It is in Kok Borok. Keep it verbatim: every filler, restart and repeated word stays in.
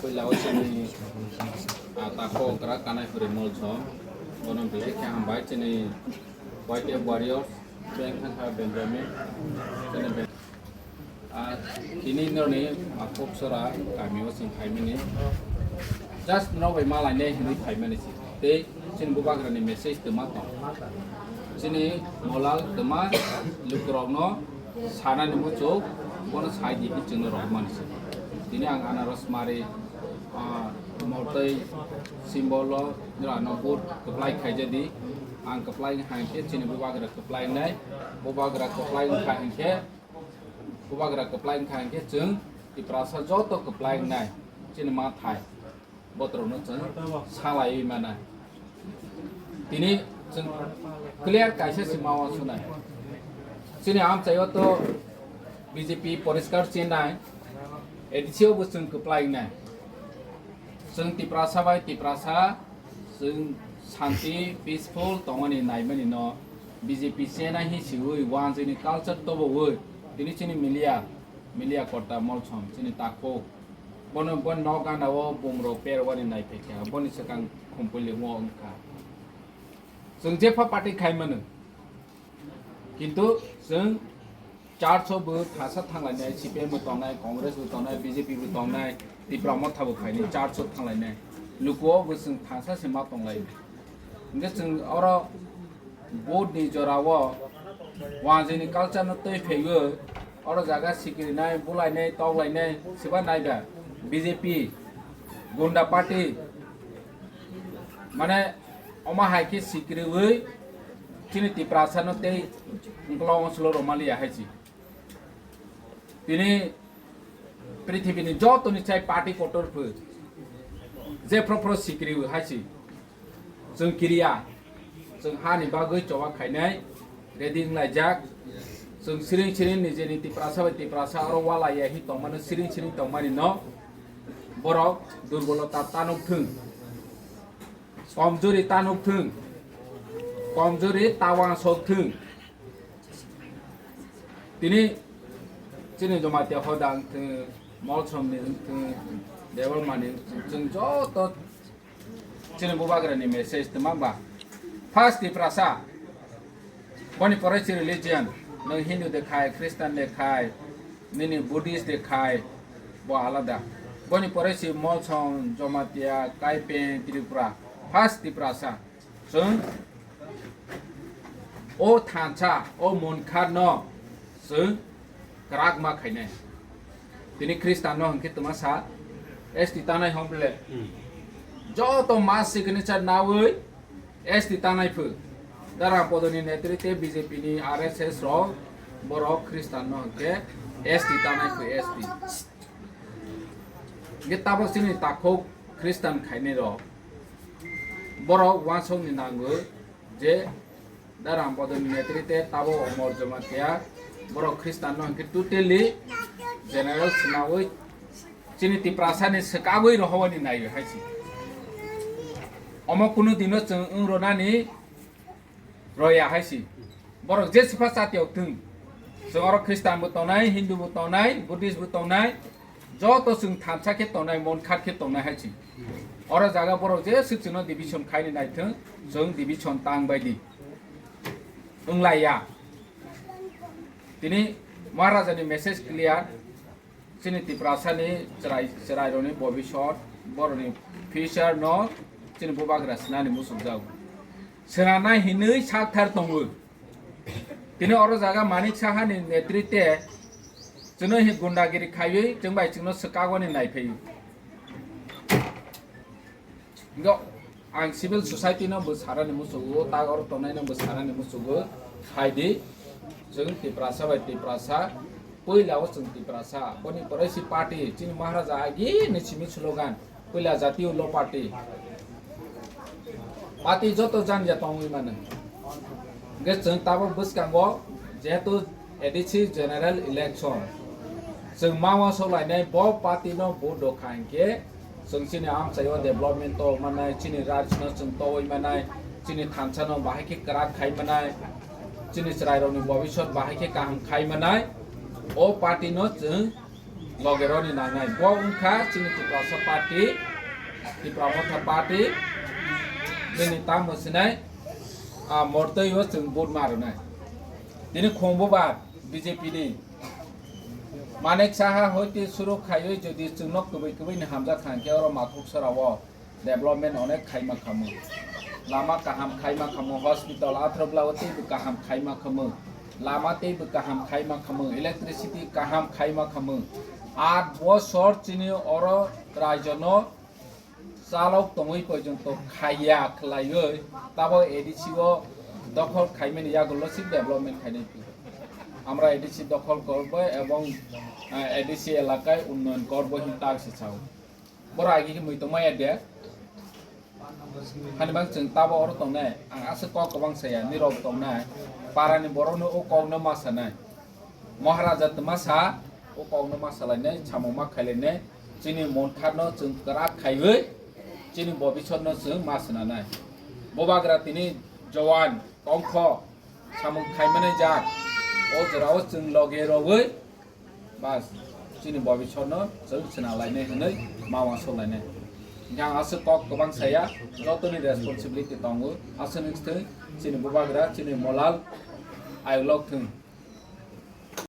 Puila o chini, ah, takhuk okra kanai phuri Molsom, bono belai khe hambai chini Y T F warriors, Beng Thangkha Benjamin, chini Beng-, ah, tini norni, ah, Koksora kamio chwng phaimani, just norok bai malainai hinwi phaimani se. Tei chini bubagrani message twma tong. Chini Molal twma lukurokno sanani muchuk, bono sai di hinwi chwngno rwmani se. Tini ang anaros mari, ah, mortwi symbol o norano vote kwplai khaijadi. Ang kwplai wngkha hinkhe chini bubagra kwplai wngnai, bubagra kwplai wngkha hinkhe, bubagra kwplai wngkha hinkhe chwng Tiprasa joto kwplai wngnai chini ma thai. Botrokno chwng salaiwi mano. Tini chwng clear kaisa se ma uansuknai. Chini amchaio to B J P poriskar chenai, A D C o bo chwng kwplai wngnai. Chwng Tiprasa bai Tiprasa chwng santi, peaceful tongmani naimani no B J P chenai hi siwi uansukni culture tobowi. Tini chini media, media kota Molsom, chini takhuk. Bono, bo nok gana o bumrok perwani naiphai kha, boni swkang khumpui limo wngkha. Chwng jepha party khai mano, kintu chwng church o bo thasa thanglainai, C P M bo tongnai, Congress bo tongnai, B J P bo tongnai, Tipra Motha bo khainai, church o thanglainai, luku o bo chwng thasa se ma tonglai. Hingke chwng oro vote ni jora o wanjwi ni culture no twi phaiwi oro jaga sikrinai, bulainai, toklainai, siba naiba B J P, gunda party, mane omo hai khe sikriwi chini Tiprasa no tei ukolog o solo rwmaliya hai si. Tini prithibi ni joto ni chai party kotor phu je phro phro sikriwi hai si. Chwng kiriya, chwng hani bagwi choba khainai ready wnglaijak. Chwng siring siring nijeni Tiprasa bai Tiprasa oro walaiya hi tongmani, siring siring tongmani no borok durbolota tanuk thung, komjori tanuk thung, komjori tawang sok thung. Tini chini Jamatia hoda wng thung, Molsom ni wng thung, Debbarma ni wng thung, chwng joto chini bubagra ni message twma ba. First Tiprasa, boni pore si religion, nwng Hindu de khai, Christian de khai, nini Buddhist de khai, bo alada. Boni pore si Molsom, Jamatia, Kaipeng, Tripura, first Tiprasa. Chwng o thansa, o Munkhat no chwng kwrak ma khainai. Tini Khristan no hwnkhe twma sa S T tanai hom ble. Hmm. Joto mass signature nawi S T tanai phu. Dara Podoni netri te B J P ni R S S rok borok Khristan no hwnkhe S T tanai phu S T. Hwnkhe tabok chini takhuk Khristan khainai rok. Borok uansukni nango je Dara Podoni netri te tabo Omor Jamatia borok Khristan no hwnkhe totally general swnawi chini Tiprasa ni swkagwi rohowani naiwi hai si. Omo kunu dino chwng wng rwnani roya hai si. Borok je sipha chati ok thung. Chwng oro Khristan bo tongnai, Hindu bo tongnai, Buddhist bo tongnai, joto chwng thansa khe tongnai, Munkhat khe tongnai hai si. Oro jaga borok je swk chwngno division khaini naithung, chwng division tang bai di. Wnglaiya. Tini Maharaja ni message clear. Chini Tiprasa ni chwrai, chwrai rok ni bobisot, borok ni future no chini bubagra swnani muchukjago. Swnanai hinwi sakthar tongo. Tini oro jaga Manik Saha ni netrite chwngno hi gundagiri khaiwi chwng bai chwngno swkagwani naiphaiwi. Hingke ang civil society no bo sarani muchugo, tak oro tongnai no bo sarani muchugo, hai di, chwng Tiprasa bai Tiprasa, puila o chwng Tiprasa, boni pore si party, chini Maharaja agi ni simi slogan, puila jatiyo lo party. Party joto janja tongwi mano. Hingke chwng tabok bwskango, jehetu A D C general election. Chwng ma uansuk lainai bo party no vote rw kha hinkhe chwng chini amchaio development to manai, chini raj no chwng towoi manai, chini thansa no bahai khe kwrak khai manai, chini chwrai rok ni bobisot bahai khe kaham khai manai. O party no chwng Logeroni nangnai. Bo wngkha chini Tiprasa party, Tipra Motha party, bini tamo sinai, a, mortoi o chwng vote ma rwnai. Tini khungbo ba B J P ni. Manik Saha hoite suru khaiwi jodi chwngno kwbwi kwbwi ni hamjak thang khe oro Mathuk Sora o development onek khaima khamu. Lama kaham khaima khamu, hospital athroklao teibo kaham khaima khamu. Lama teibo kaham khaima khamu, electricity kaham khaima khamu. Aat bosor chini oro raijono chalok tongwi porjonto khaiya khwlaiwi tabo A D C o dokhol khaimani yagulo si development khainai. Amra A D C dokhol korbo ebong, eh, A D C elakai unnoyon korbo hin tak se chao. Boro agi khe mui tongmaya de. Hani bang chwng tabo oro tongnai. Ang aswk kok kwbang saya, nirok tongnai. Parani borokno o kokno ma sanai. Maharaja twma sa, o kokno ma salainai, samung ma khailainai. Chini montharno chwng kwrak khaiwi, chini bobisotno chwng ma swnanai. Bobagra tini jowan, kongkho, samung khaimani jak. O jorao chwng loge rogwi, bas, chini bobisotno chwng swnalainai hwnwi ma uansuk lainai. Hingkhe ang aswk kok kwbang saya, jotoni responsibility tongo, aswk nukthung, chini bubagra, chini molal, ayuk lok thung.